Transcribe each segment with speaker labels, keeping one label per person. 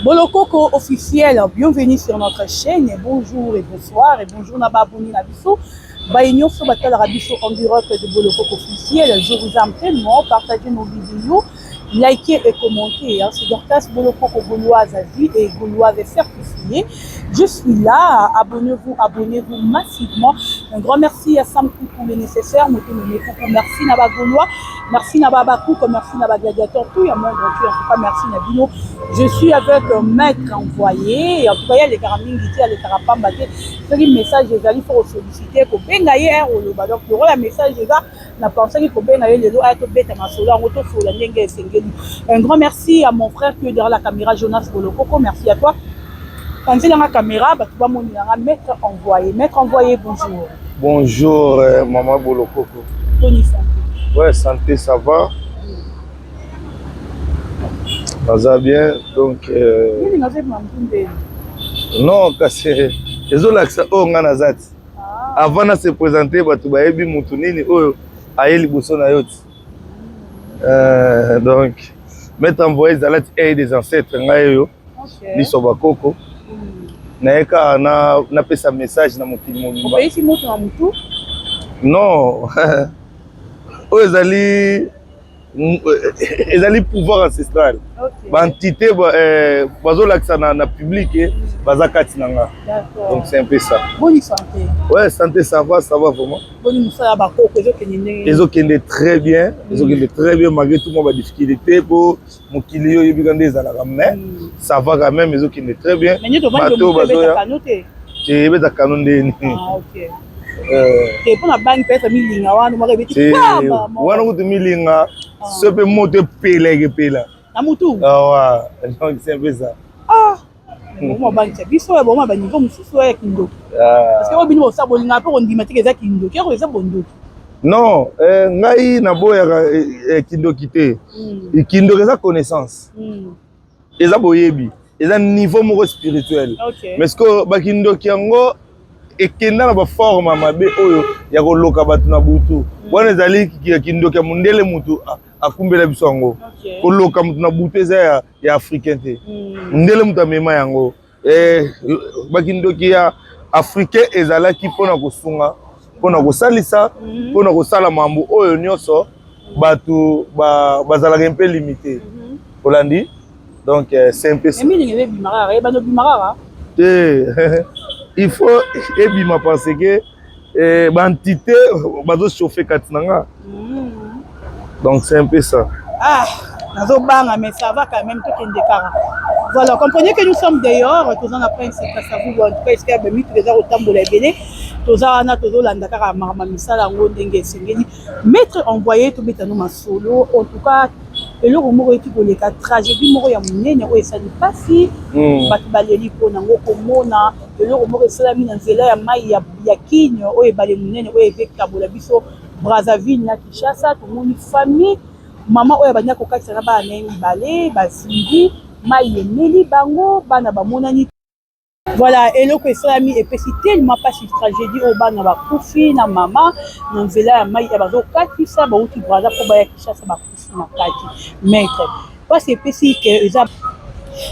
Speaker 1: Bolokoko officiel, bienvenue sur notre chaîne. Bonjour et bonsoir et bonjour na ba abonnés na biso. Ba nyonso batalaka biso en direct de Bolokoko officiel. Je vous aime tellement. Partagez nos vidéos, likez et commentez. Hein. C'est Dorcas Bolokoko Gauloise à vie et Gauloise certifiée. Je suis là. Abonnez-vous, abonnez-vous massivement. Un grand merci à Sam pour le nécessaire. Merci na ba Gaulois. Merci na ba Bakouk. Merci na ba Gladiateur. Tout le monde entier. En tout cas, merci na bino. Je suis avec un maître envoyé. En tout cas, il y a les karamingi, il y a les karapamba. Soki message ezali, faut solliciter kobenga ye oloba. Donc lokola message eza, na pensaki kobenga ye lelo, aya tobeta masolo yango, tosola ndenge esengeli. Un grand merci à mon frère qui est derrière la caméra, Jonas Bolokoko. Merci à toi. Kanzelanga caméra, bato bamonelanga maître envoyé. Maître envoyé, bonjour.
Speaker 2: Bonjour, maman Bolokoko.
Speaker 1: Tony, santé?
Speaker 2: Ouais, santé, ça va. Ça va bien, donc.
Speaker 1: Nini nazobima mpunde?
Speaker 2: Non, kasi ezolakisa oyo nga naza ti. Avant na se présenter, bato bayebi mutu nini oyo aye liboso na yo ti. Donc, maître envoyé ezala ti eye des ancêtres, ngai oyo liso bakoko. Naye kaka napesa message na mokili mobimba.
Speaker 1: Opeyisi moto na motu?
Speaker 2: Non, oyo ezali pouvoir ancestral. Baentité bazolakisa na public, baza kati na nga. Donc c'est un peu ça.
Speaker 1: Boni santé?
Speaker 2: Ouais, santé, ça va, ça va vraiment.
Speaker 1: Boni mosala bakoko, ezokende ndenge?
Speaker 2: Ezokende très bien, ezokende très bien malgré tout mwa badifficulté po mokili oyo oyebika nde ezalaka, mais ça va quand même, ezokende très bien.
Speaker 1: Bato
Speaker 2: bazoya te, ebeta kano ndeni.
Speaker 1: Mpona bangi peut-être milinga wana moko ebeti.
Speaker 2: Wana kutu milinga so mpe moto epela, ekepela.
Speaker 1: Na mutu?
Speaker 2: Awa, donc c'est un peu ça.
Speaker 1: Ah, boma bangisa biso oyo, boma baniveau mosusu oyo ya kindoki, parce que oyo bino bosala, bolingaka mpe kondima teke eza kindoki, eko eza bondoki.
Speaker 2: Non, ngai naboyaka kindoki te. Kindoki eza connaissance, eza boyebi, eza niveau moko spirituel. Mais ce que bakindoki yango ekenda na baforme ya mabe oyo ya koloka bato na butu wana, ezali kindoki ya mondele. Mutu akumbela biso yango, koloka mutu na butu eza ya africain te. Mondele mutu amema yango. Bakindoki ya africain ezalaki mpona kosunga, mpona kosalisa, mpona kosala mambo oyo nyonso bato bazalaka mpe limité. Olandi? Donc c'est un peu ça.
Speaker 1: Milinga ebima kaka, ebanda obima kaka.
Speaker 2: Te, il faut ebima parce que baentité bazochauffe kati na nga. Donc c'est un peu ça.
Speaker 1: Ah, nazobanga, mais ça va quand même, tokende kaka. Voilà, comprenez que nous sommes dehors, toza na Prince Kasavubu. En tout cas, esika bamituka eza kotambola ebele, toza wana, tozolanda kaka makambo misala yango ndenge esengeli. Maître envoyé, tobetano masolo. En tout cas, eloko moko eki koleka, tragédie moko ya monene oyo esali mpasi, bato baleli mpona yango, komona eloko moko esalami na nzela ya mai ya Kine, oyo ebale monene oyo ezekabola biso Brazzaville na Kinshasa. Tomoni famille, mama oyo abandaki kokatisa na bana na ye mibale, bazingi mai, emeli bango, bana bamonani. Voilà, eloko esalami epesi tellement mpasi, tragédie oyo, bana bakufi na mama na nzela ya mai ya bazokatisa, bauti Braza mpo baya Kinshasa, bakufi na kati. Maître, mpasi epesi ke eza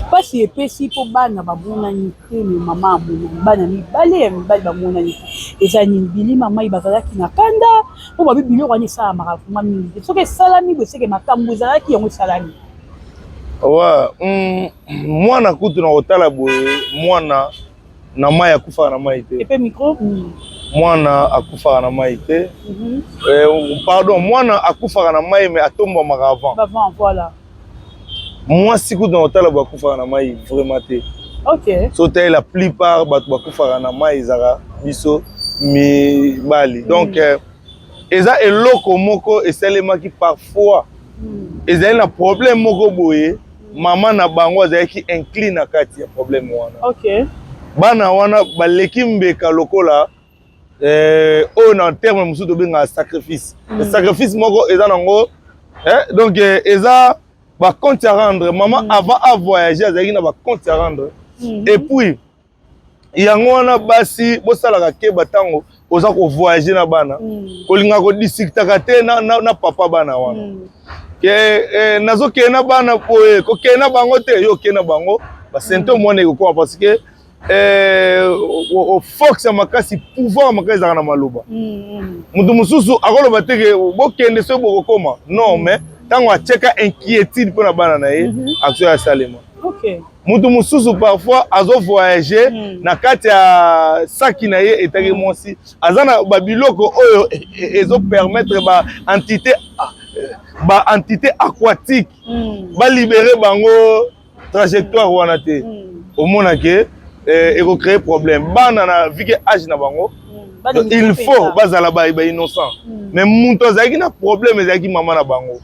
Speaker 1: mpasi epesi mpo bana bamonani te, me mama amonani, bana mibale ya mibali bamonani te. Eza nini? Bilima mai, bazalaki na kanda mpo babi biloko wana esalamaka vraiment mingi te. Soki esalami boye, seke makambo ezalaki, yango esalami.
Speaker 2: Wa mwana kutu na kotala boye, mwana na mai akufaka na mai te.
Speaker 1: Epe micro.
Speaker 2: Mwana akufaka na mai te. Pardon, mwana akufaka na mai, mais atombwamaka avant.
Speaker 1: Avant, voilà.
Speaker 2: Mwasi kutu na kotala boye akufaka na mai vraiment te. So tali, la plupart bato bakufaka na mai ezalaka biso mibali. Donc eza eloko moko esalemaki parfois, ezali na problème moko boye, mama na bango azalaki inclus na kati ya problème wana. Bana wana baleki mbeka lokola oyo na terme mosusu tobengaka sacrifice. Sacrifice moko eza nango, donc eza bacompte à rendre. Mama avant avoyage azalaki na bacompte à rendre. Et puis yango wana, basi bosalaka keba ntango oza kovoyage na bana. Kolinga kodiscutaka te na papa bana wana ke nazokende na bana boye, kokende na bango te. Yo okende na bango. Basymptôme wana ekokoma parce que force ya makasi, pouvoir ya makasi ezalaka na maloba. Moto mosusu akoloba te ke bokende, soki bokokoma, non, mais ntango atieka inquiétude mpo na bana na ye, action ya salema. Moto mosusu parfois azovoyage, na kati ya saki na ye etaki mwasi aza na babiloko oyo ezopermettre baentité aquatique balibérer bango trajectoire wana te. Omona ke ekocréer problème. Bana na vu que âge na bango, il faut bazala bainnocent, mais moto azalaki na problème ezalaki mama na bango.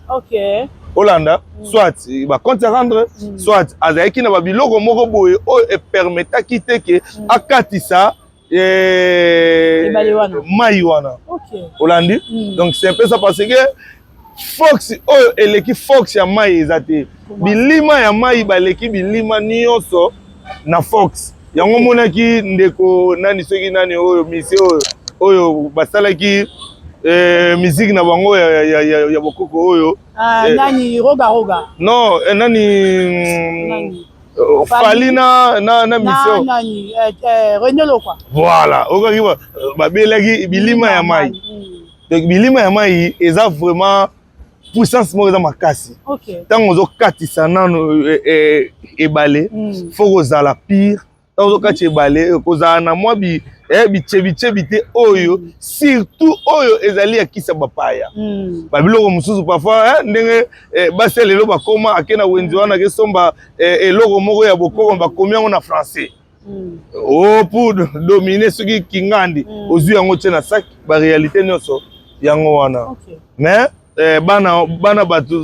Speaker 2: Olanda, soit bacompte à rendre, soit azalaki na babiloko moko boye oyo epermetaki te ke akatisa mai wana. Olandi? Donc c'est un peu ça, parce que force oyo eleki force ya mai eza te. Bilima ya mai baleki bilima nyonso na force. Yango omonaki ndeko nani, soki nani oyo misi oyo basalaki musique na bango ya bokoko oyo.
Speaker 1: Ah, nani, Roga Roga?
Speaker 2: Non, nani,
Speaker 1: nani?
Speaker 2: Fally na mission.
Speaker 1: Nani, René Lokwa.
Speaker 2: Voilà, okaki babelaki bilima ya mai. Donc bilima ya mai eza vraiment puissance moko eza makasi. Ntango ozokatisa nano ebale, faut kozala pire. Ntango ozokatisa ebale, kozala na mwa bichebichebi te oyo, surtout oyo ezali ya kisa bapaya, babiloko mosusu. Parfois ndenge basi ya lelo bakoma, ake na wenze wana, akesomba eloko moko ya bokoko, bakomi yango na français o pour dominer soki kingandi, ozwi yango, tie na sac. Baréalité nyonso yango wana. Mais bana bato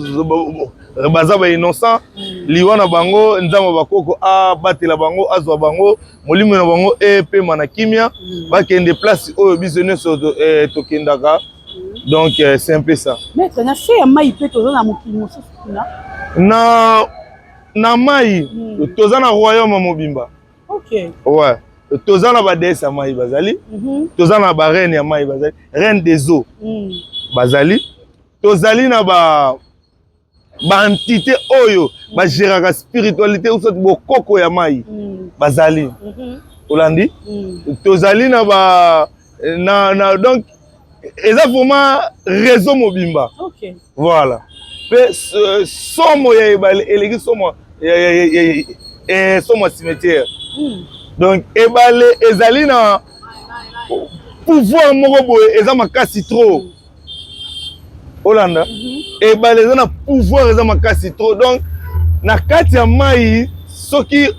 Speaker 2: baza bainnocent. Liwa na bango, Nzambe bakoko abatela bango, azwa bango, molimo na bango epema na kimia, bakende place oyo biso nyonso tokendaka. Donc c'est un peu ça.
Speaker 1: Maître, na se ya mai mpe toza na mokili mosusu kuna?
Speaker 2: Na mai, toza na royaume mobimba. Ouais, toza na badéesse ya mai bazali, toza na bareine ya mai bazali, reine des eaux bazali, tozali na ba baentité oyo bagéraka spiritualité ou soit bokoko ya mai bazali. Olandi? Tozali na ba na donc eza vraiment réseau mobimba. Voilà. Mpe somo ya ebale eleki somo somo ya cimetière. Donc ebale ezali na pouvoir moko boye, eza makasi trop. Olanda, ebale eza na pouvoir, eza makasi trop. Donc na kati ya mai, soki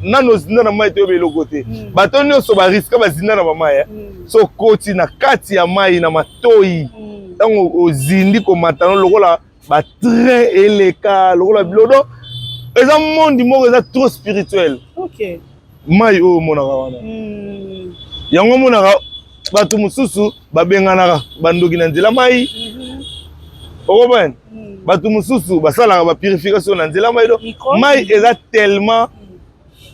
Speaker 2: nano ozinda na mai, toyoba eloko te. Bato nyonso bariska bazinda na bamai. So okoti na kati ya mai na matoi, ntango ozindi komata no lokola batrain eleka, lokola bilodo, eza monde moko eza trop spirituel. Mai oyo omonaka wana, yango omonaka bato mosusu babenganaka bandoki na nzela mai. Okomprendre? Bato mosusu basalaka bapurification na nzela mai. Donc mai eza tellement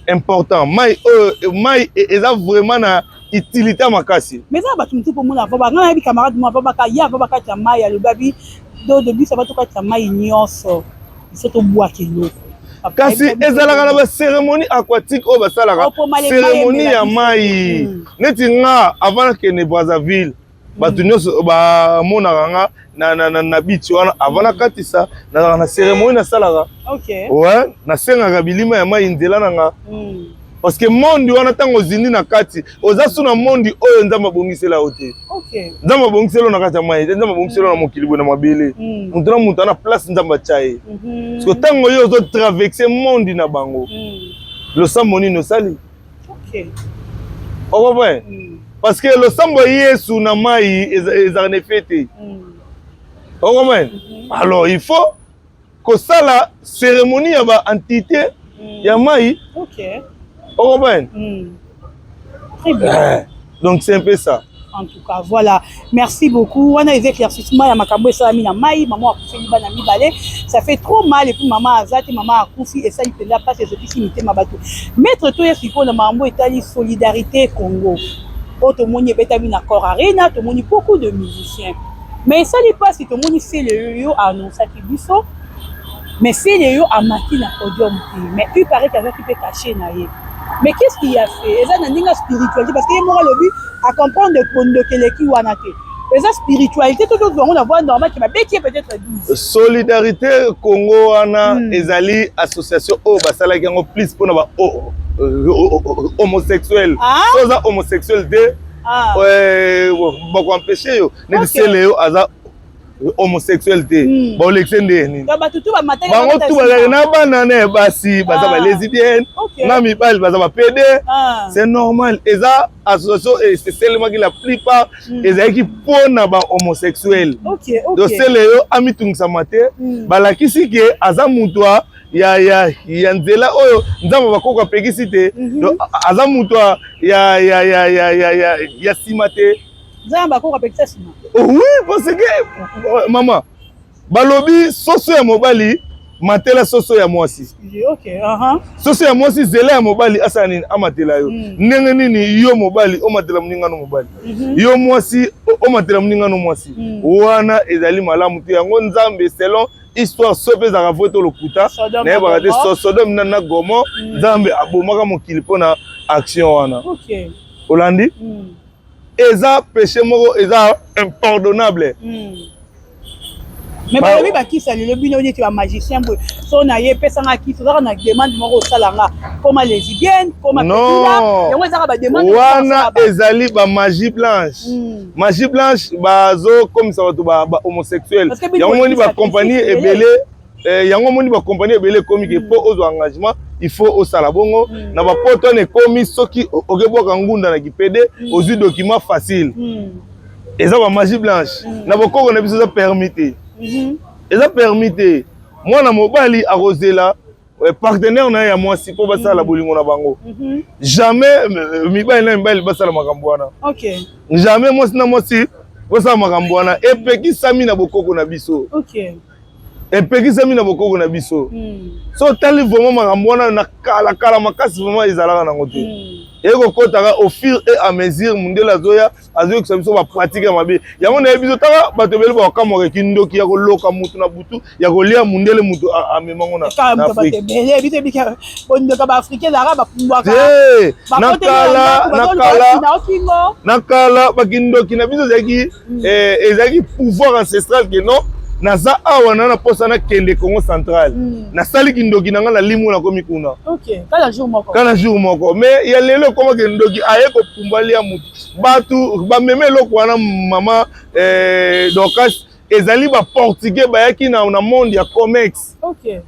Speaker 2: important. Mai oyo, mai eza vraiment na utilité makasi.
Speaker 1: Mais eza bato mosusu pomona avo banga, nayebi camarade mo avo baka ye avo bakati ya mai, alobi do biso ava tokati ya mai nyonso, biso tobwaka eloko.
Speaker 2: Kasi ezalaka na bacérémonie aquatique oyo basalaka, cérémonie ya mai. Neti nga, avant nakende Brazzaville, bato nyonso bamonaka nga na beach wana. Avant nakatisa, nazalaka na cérémonie nasalaka. Ouais, nasengaka bilima ya mai nzela na nga, parce que monde wana, ntango ozindi na kati, oza su na monde oyo Nzambe abongisela yo te. Nzambe abongisela yo na kati ya mai te. Nzambe abongisela yo na mokili boye, na mabele. Moto na moto ana place Nzambe atya ye, parce que ntango yo ozotraverse monde na bango, losambo nini osali? Ocomprendre? Parce que losambo ya Yesu na mai ezalaka na effet te. Ocomprendre? Alors il faut kosala cérémonie ya baentité ya mai. Ocomprendre?
Speaker 1: Très bien.
Speaker 2: Donc c'est un peu ça.
Speaker 1: En tout cas, voilà, merci beaucoup. Wana eza éclaircissement ya makambo esalami na mai. Mama akufeli bana mibale, ça fait trop mal. Et puis mama aza te, mama akufi, esali mpenza mpasi, ezokisi mitema bato. Maître, toya sikoyo na makambo etali Solidarité Congo oyo tomoni ebetami na Accor Arena. Tomoni beaucoup de musiciens, mais esali mpasi, tomoni Sele oyo annonçaki biso. Mais Celeo amati na podium te, mais il paraît qu'azaki mpe caché na ye. Mais qu'est-ce qu'il a fait? Eza na ndenge ya spiritualité, parce que ye moko alobi acomprendre bondoki eleki wana te. Eza spiritualité to tozwa yango na voie normale ke babeti ye peut-être 12?
Speaker 2: Solidarité Congo wana ezali association oyo basalaki yango plus mpona ba homosexuel. So oza homosexuel te, bakoempêche yo. Neti Celeo aza homosexuel te, baolekise nde nini?
Speaker 1: Bato tu bamataki.
Speaker 2: Bango tu bazalaki na bana na basi baza balesbienne, na mibali baza bapédé. C'est normal, eza association eselemaki, la plupart ezalaki mpona bahomosexuel. Donc Celeo amitungisama te. Balakisi ke aza moto ya nzela oyo Nzambe bakoko apekisi te. Donc aza moto ya nsima te.
Speaker 1: Nzambe akoko apekisa nsima?
Speaker 2: Oui, parce que mama, balobi soso ya mobali matela soso ya mwasi. Soso ya mwasi, zela ya mobali asala nini? Amatela yo. Ndenge nini yo mobali omatela moningano mobali, yo mwasi omatela moningano mwasi? Wana ezali malamu te. Yango Nzambe, selon histoire, so mpe ezalaka vrai to lokuta, nayebaka te, Sodome na Gomorrhe, Nzambe abomaka mokili mpona action wana. Olandi? Eza péché moko eza impardonnable.
Speaker 1: Mais balobi bakisa lelo bino neti bamagicien boye, so na ye epesanga kisi, ozaka na demande moko osalanga koma lesbienne, koma yango, ezaka bademande.
Speaker 2: Wana ezali bamagie blanche. Magie blanche, bazokomisa bato bahomosexuel. Yango moni bacompagnie ebele, yango omoni bacompagnie ebele ekomi ke mpo ozwa engagement, il faut osala bongo. Na bapoto wana ekomi, soki okebwaka ngunda na kipédé, ozwi document facile. Eza bamagie blanche. Na bokoko na biso eza permis te, eza permis te. Mwana mobali akozela partenaire na ye ya mwasi mpo basala bolingo na bango. Jamais mibali na mibali basala makambo wana. Jamais mwasi na mwasi basala makambo wana. Epekisami na bokoko na biso. Epekisami na bokoko na biso. So otali vraiment makambo wana na kala kala makasi, vraiment ezalaka nango te. Ekokɔtaka au fur et à mesure mundele azoya, azoyokisa biso bapratique ya mabe. Yango nayebi biso taka bato ebele bakamwaka kindoki ya koloka mutu na butu, ya kolia mundele mutu amemango na Afrique.
Speaker 1: Bondoka baafricain ezalaka bapumbwaka.
Speaker 2: Na kala, na kala, na kala, bakindoki na biso ezalaki pouvoir ancestral ke non, naza awa na posa nakende Congo Central, nasali kindoki na ngai, nalimu, nakomi kuna. Kana jour moko. Mais ya lelo ekomaki ndoki aye kopumba lia mutu, bato bamema eloko wana. Mama Dorcas, ezali baportugais bayaki na monde ya commerce.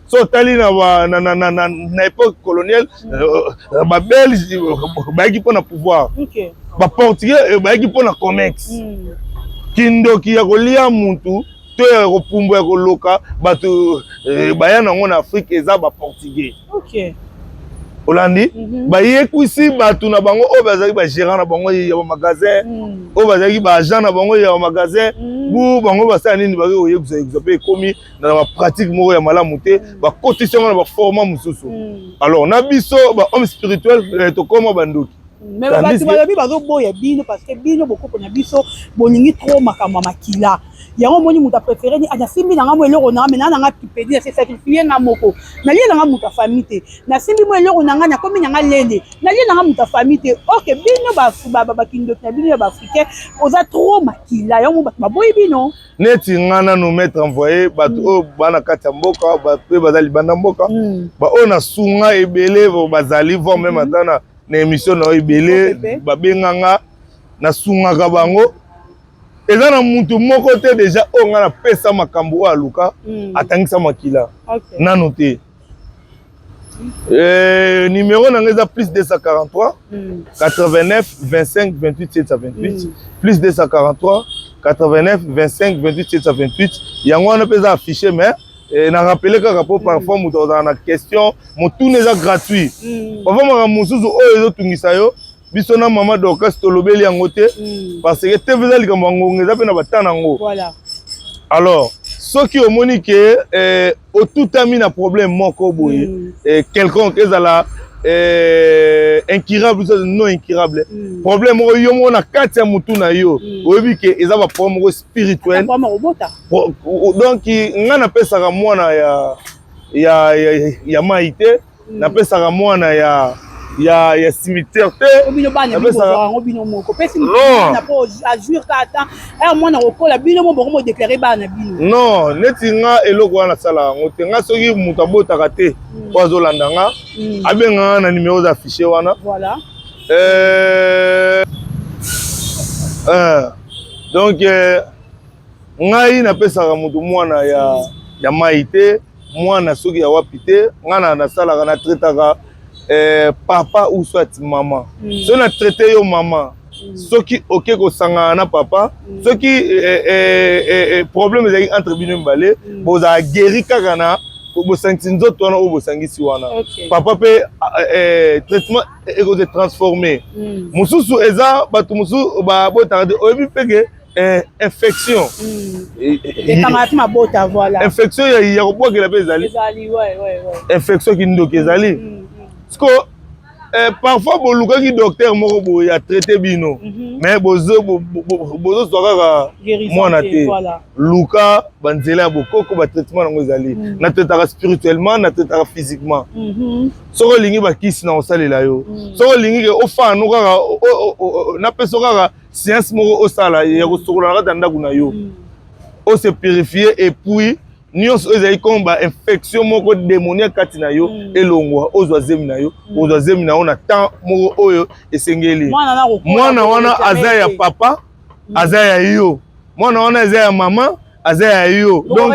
Speaker 2: So otali na époque coloniale, babelge bayaki mpona pouvoir, baportugais bayaki mpona commerce. Kindoki ya kolia mutu to ya kopumbwa, ya koloka bato, baya nango na Afrique eza baportugais. Olandi? Bayekwisi bato na bango oyo bazalaki bagérant na bango ya bamagasin, oyo bazalaki baagent na bango ya bamagasin. Bu bango basala nini? Baki koyebisa yebisa mpe ekomi na bapratique moko ya malamu te, bakotisi yango na baformat mosusu. Alors na biso bahomme spirituel tokóma bandoki.
Speaker 1: Mais bato balobi bazoboya bino parce que bino bokoko na biso bolingi trop makambo ya makila. Yango omoni moto apréféré ni nasimbi nanga mo eloko nanga, me naa nanga pipedi, nase sacrifie nga moko, nalie nanga moto ya famille te, nasimbi mo eloko nanga, nakomi nanga lende, nalie nanga moto ya famille te. Ok, bino bakindoki na bino ya baafricain oza trop makila, yango bato baboyi bino.
Speaker 2: Neti nga nanu maître envoyé, bato oyo baa na kati ya mboka mpe baza libanda mboka, baoyo nasunga ebele bazali, voire même ata na émission na oyo ebele babenganga, nasungaka bango. Eza na mutu moko te déjà oyo nga napesa makambo oyo aluka atangisa makila nano te. Numéro na nga eza plus 243 89 25 28 728, plus 243 89 25 28 728. Yango wana mpe eza affiché, mais na rappele kaka mpo parfois moto azala na question, motuna eza gratuit. Parfois makambo mosusu oyo ezotungisa yo, biso na mama Dorcas tolobeli yango te, parce que TV eza likambo ya ngonga, eza mpe na bata nango. Alors soki omoni ke otutami na problème moko boye quelconque, ezala incurable ou non incurable, problème moko yo moko na kati ya motu na yo oyebi ke eza baproblème moko spirituel. Donc nga napesaka mwana ya ya mai te, napesaka mwana ya cimetière te.
Speaker 1: Bino bana yango, bino moko pesi po ajouir ka ata ere mwana kokola, bino mo boko modéclarer bana bino.
Speaker 2: Non, neti nga, eloko wana nasalaka yango te. Nga soki moto abotaka te, po azolanda nga, abenganga na numéro eza affiché wana. Donc ngai napesaka moto mwana ya mai te, mwana soki ya wapi te. Ngai nasalaka, natraitaka papa ou soit mama. Soki natraite yo mama, soki oke kosangana na papa, soki problème ezalaki entre bino mibale, bozala guéri kaka na bosangisi nzoto wana oyo bosangisi wana. Papa mpe traitement ekose transforme. Mosusu eza bato mosusu babotaka te. Oyebi mpe ke infection
Speaker 1: ekangaka mpe mabota, voilà.
Speaker 2: Infection ya kobwakela mpe ezali, infection kindoki ezali. Siko parfois bolukaki docteur moko boye atraite bino, mais bozozwa kaka mwana te. Luka banzela ya bokoko, batraitement yango ezali. Natraitaka spirituellement, natraitaka physiquement. Soki olingi bakisi na kosalela yo, soki olingi ke ofana kaka, napesa kaka séance moko osala ya kosokola na kati ya ndako na yo, ose purifier, et puis nyonso oyo ezali comme bainfection moko démoniaque kati na yo elongwa, ozwa zemi na yo, ozwa zemi na yo na temps moko oyo esengeli. Mwana wana aza ya papa, aza ya yo. Mwana wana eza ya mama, aza ya yo.
Speaker 1: Donc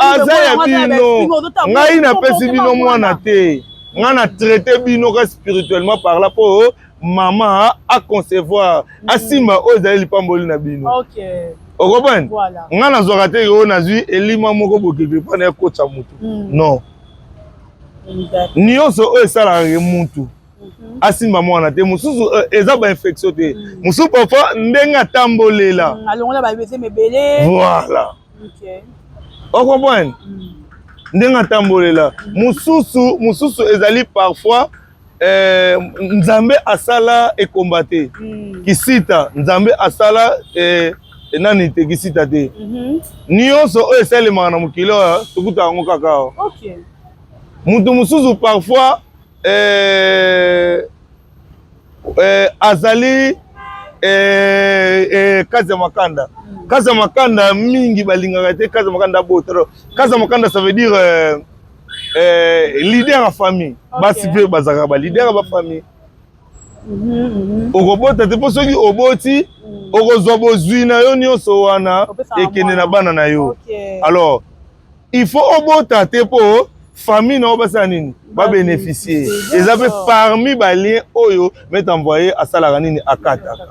Speaker 2: aza ya bino. Ngai napesi bino mwana te, ngai na traite bino ka spirituellement par là mpo mama aconcevoir, asimba oyo ezali lipamboli na bino. Okomprendre? Ngai nazwaka te oyo nazwi elima moko bokeke mpona ekotisa mutu. Non, nyonso oyo esalaka mutu asimba mwana te, mosusu eza bainfection te, mosusu parfois ndenge atambolela.
Speaker 1: Alongola babezeme ebele.
Speaker 2: Voilà, ocomprendre? Ndenge atambolela mosusu, mosusu ezali parfois Nzambe asala ekomba te, kisita Nzambe asala nani te, kisita te. Nyonso oyo esalemaka na mokili oyo, tokuta yango kaka awa. Mutu mosusu parfois azali kazi ya makanda. Kazi ya makanda mingi balingaka te kazi ya makanda abota. Kazi ya makanda, ça veut dire leader ya famille. Basi mpe bazalaka baleader ya bafamille. Okobota te mpo soki oboti, okozwa bozwi na yo nyonso wana ekende na bana na yo. Alors il faut obota te mpo famille na yo basala nini? Babénéficie. Eza mpe parmi balien oyo maître envoyé asalaka nini, akataka.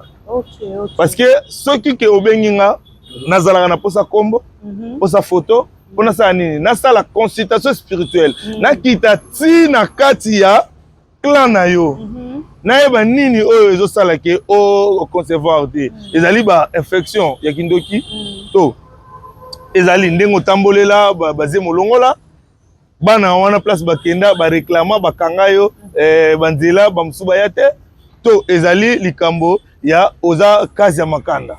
Speaker 2: Parce que soki ke obengi nga, nazalaka na posa kombo, posa photo, mpo nasala nini? Nasala consultation spirituelle, nakita ti na kati ya clan na yo, nayeba nini oyo ezosala ke oconcevoir te. Ezali bainfection ya kindoki to ezali ndenge otambolela, baze molongola bana wana place bakenda, bareklama, bakanga yo banzela, bamosusu baya te, to ezali likambo ya oza kazi ya makanda.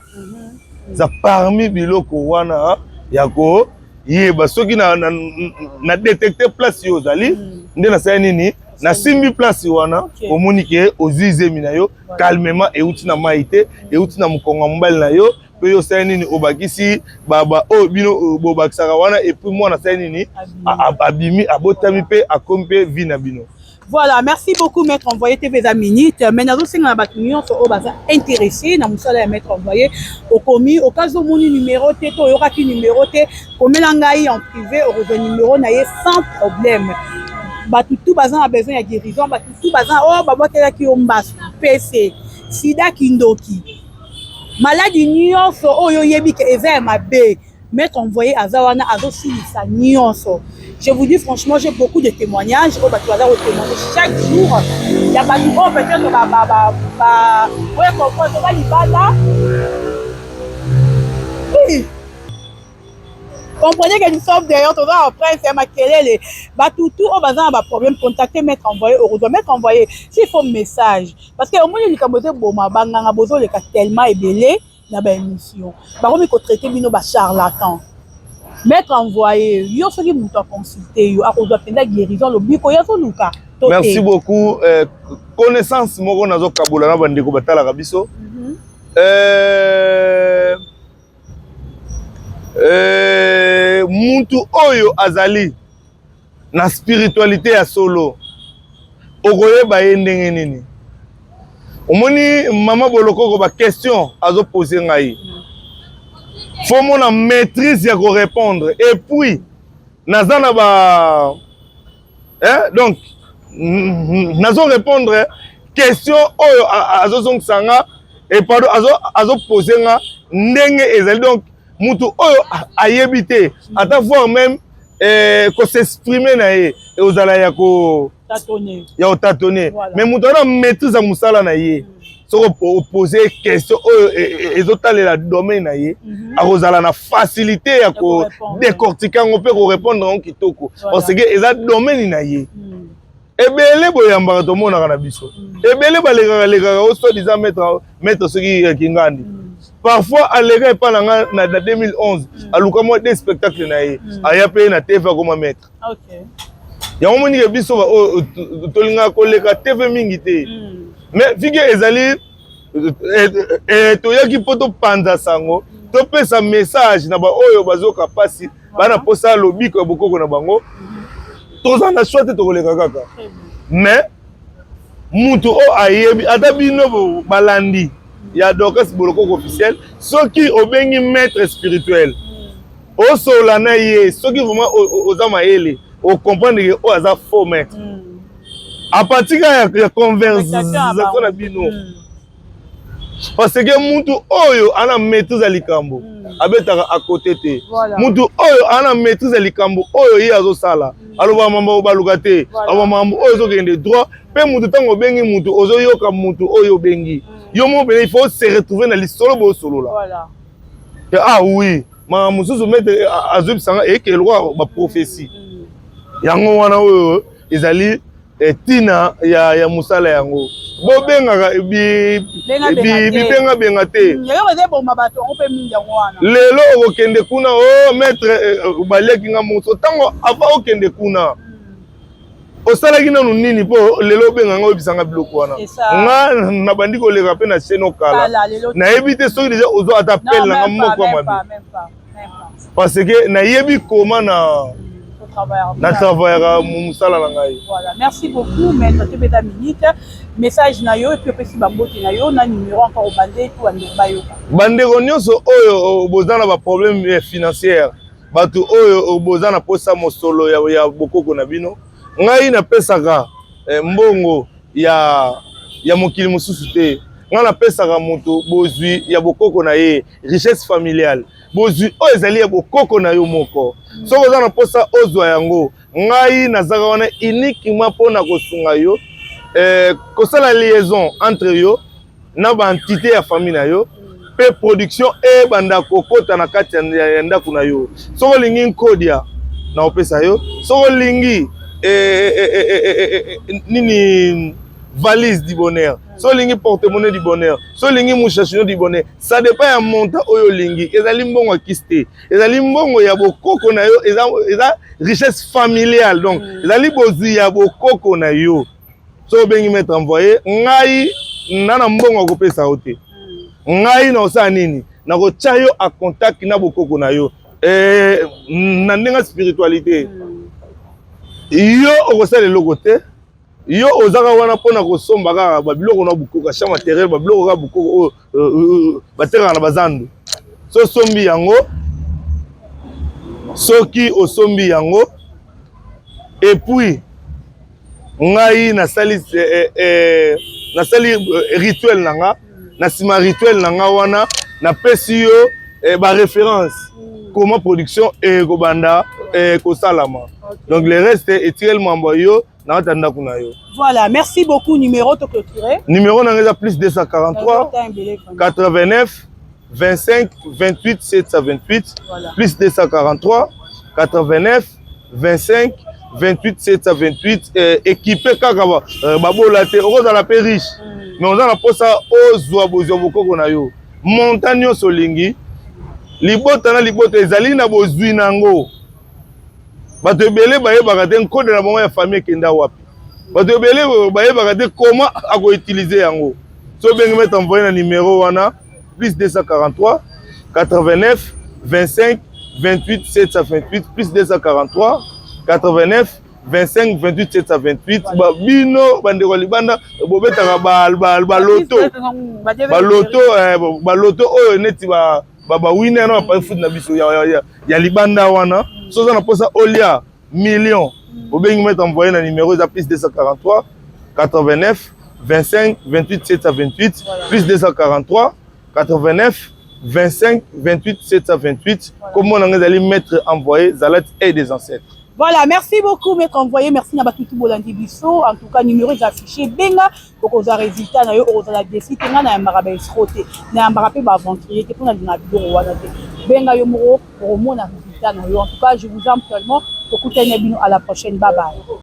Speaker 2: Eza parmi biloko wana ya koyeba. Soki na détecte place yo ozali, nde nasali nini? Nasimbi place wana. Omoni ke ozwi zemi na yo calmement, euti na mai te, euti na mokongo ya mobali na yo. Mpe yo osali nini? Obakisi baba oyo bino bobakisaka wana, et puis mwana asali nini? Abimi, abotami mpe akomi mpe vie na bino.
Speaker 1: Voilà, merci beaucoup Maître Envoyé TV eza minute, mais nazosenga na bato nyonso oyo baza intéressé na mosala ya Maître Envoyé, okomi okazi, omoni numéro te to oyokaki numéro te, komela ngai en privé, okozwa numéro na ye sans problème. Bato tu baza na besoin ya guérison, bato tu baza oyo babwakelaki yo mbasu, pc, sida, kindoki, maladi nyonso oyo oyebi ke eza ya mabe, Maître Envoyé aza wana, azosilisa nyonso. Je vous dis franchement, j'ai beaucoup de témoignages oyo bato baza kotémoigner chaque jour, ya bato oyo peut-être oyo comprendre toza libanda. Oui. Comprenez que nous sommes d'ailleurs toza en prince ya makelele. Bato tu oyo baza na baproblème, contacter Maître Envoyé, okozwa Maître Envoyé s'il faut message, parce que omoni likambo ezoboma banganga, bozoleka tellement ebele na baémission, bakomi kotraite bino bacharlatan. Maître envoyé, yo soki moto aconsulte yo, akozwa mpenza guérison, lobiko ye azoluka to te?
Speaker 2: Merci beaucoup. Connaissance moko nazokabola na bandeko batalaka biso. Mutu oyo azali na spiritualité ya solo, okoyeba ye ndenge nini? Omoni mama Bolokoko, baquestion azopose ngai, faut mona maîtrise ya korépondre. Et puis naza na ba, hein, donc nazo répondre question oyo azozongisa nga, et pardon, azopose nga ndenge ezali. Donc mutu oyo ayebi te ata voire même kos'exprimer na ye, ozala ya ko
Speaker 1: tâtonner.
Speaker 2: Ya kotâtonner.
Speaker 1: Voilà.
Speaker 2: Mais moto wana maîtrise ya mosala na ye, soki opose question oyo ezotalela domaine na ye, akozala na facilité ya
Speaker 1: korépondre.
Speaker 2: Kodécortiquer yango mpe korépondre yango kitoko, parce que eza domaine na ye. Ebele boyambaka, tomonaka na biso ebele balekaka lekaka o soi-disant maître, maître soki Kingandi. Parfois aleka epa na nga na 2011, aluka mwa deux spectacle na ye, aya mpe na TV, akoma maître. Yango monike biso oyo tolingaka koleka TV mingi te. Mais fike ezali toyaki mpo topanza sango, topesa message na baoyo bazoka mpasi, bana mposa ya lobiko ya bokoko na bango. Toza na choix te, tokoleka kaka.
Speaker 1: Très bien.
Speaker 2: Mais mutu oyo ayebi, ata bino balandi ya Dorcas Bolokoko officiel, soki obengi maître spirituel, osola na ye, soki vraiment oza mayele, ocomprendre ke oyo aza faux maître à partir ya conversation na bino, parce que mutu oyo ana maîtrise ya likambo abetaka à côté te. Mutu oyo ana maîtrise ya likambo oyo ye azosala, alobaka mambo baluka te, aloba mambo oyo ezokende droit. Mpe mutu, ntango obengi mutu, ozoyoka mutu oyo obengi, yo moko pene il faut se retrouver na lisolo bosolola. Ah oui, makambo mosusu maître azobisanga eyeke lokwa baprophétie. Yango wana oyo ezali ntina ya mosala yango. Bobengaka bibengabenga te. Lelo okokende kuna, o oh, maître baliaki nga moso. Ntango ava okende kuna, osalaki nanu nini mpo lelo obenga nga, oyebisanga biloko wana? Nga nabandi koleka mpe na chaîne okala, nayebi te soki déjà ozwa ata pele na nga moko ya mabe, parce que nayebi koma na travaillaka mosala na ngai.
Speaker 1: Voilà, merci beaucoup maître. Tobeta minute message na yo et puis opesi bambote na yo na numéro encore, obande to bandeko bayoka.
Speaker 2: Bandeko nyonso oyo boza na baproblème financière, bato oyo boza na posa mosolo ya bokoko na bino, ngai napesaka mbongo ya mokili mosusu te. Ngai napesaka moto bozwi ya bokoko na ye, richesse familiale, bozwi oyo ezali ya bokoko na yo moko. Soki oza na mposa ozwa yango, ngai nazaka wana uniquement mpona kosunga yo, kosala liaison entre yo na baentité ya famille na yo, mpe production ebanda kokota na kati ya ndako na yo. Soki olingi nkodia, na opesa yo. Soki olingi nini, valise du bonheur, so olingi porte-monnaie du bonheur, so olingi mouchachino du bonheur, ça dépend ya montant oyo olingi. Ezali mbongo ya kisi te, ezali mbongo ya bokoko na yo, eza richesse familiale, donc ezali bozwi ya bokoko na yo. So obengi maître envoyé, ngai na mbongo akopesa yo te. Ngai na osala nini? Nakotya yo a contact na bokoko na yo na ndenge ya spiritualité. Yo okosala eloko te, yo ozaka wana mpona kosomba kaka babiloko na bokoko, achat matériel, babiloko kaka bokoko oyo batekaka na bazandu. So osombi yango, soki osombi yango, et puis ngai nasali rituel na nga. Na nsima rituel na nga wana, napesi yo baréférence comment production ekobanda kosalama. Donc le reste etikeli mambo yo na kati ya ndako na yo.
Speaker 1: Voilà, merci beaucoup. Numéro to clôturer.
Speaker 2: Numéro na nga eza plus 243 89 25 28 728.
Speaker 1: Voilà.
Speaker 2: Plus 243 89 25 28 728. Équipé kaka babola te, okozala mpe riche, mais oza na mposa ozwa bozwa bokoko na yo, montant nyonso olingi. Libota na libota ezali na bozwi na yango. Bato ebele bayebaka te nkode na bango ya famille ekenda wapi. Bato ebele bayebaka te comment akoutiliser yango. So obengi maître envoyé na numéro wana, plus 243 89 25 28 728, plus 243 89 25 28 728. Bino bandeko ya libanda bobetaka baloto, baloto, baloto oyo neti bawinner na baparis foot na biso ya libanda wana. So oza na mposa olia million, obengi maître envoyé na numéro eza plus 243 89 25 28 728, plus 243 89 25 28 728. Kombo na nga ezali maître envoyé Zalat et des ancêtres.
Speaker 1: Voilà, merci beaucoup, maître envoyé. Merci na batutu bolandi biso. En tout cas, numéro est affiché. Benga, okozwa résultat na yo, okozala déçu te. Nga na yambaka ba escroc te, na yambaka mpe ba aventurier te, mpona linga biloko wana te. Benga yo moko, okomona résultat na yo. En tout cas, je vous aime tellement. Tokutani na bino à la prochaine. Bye bye.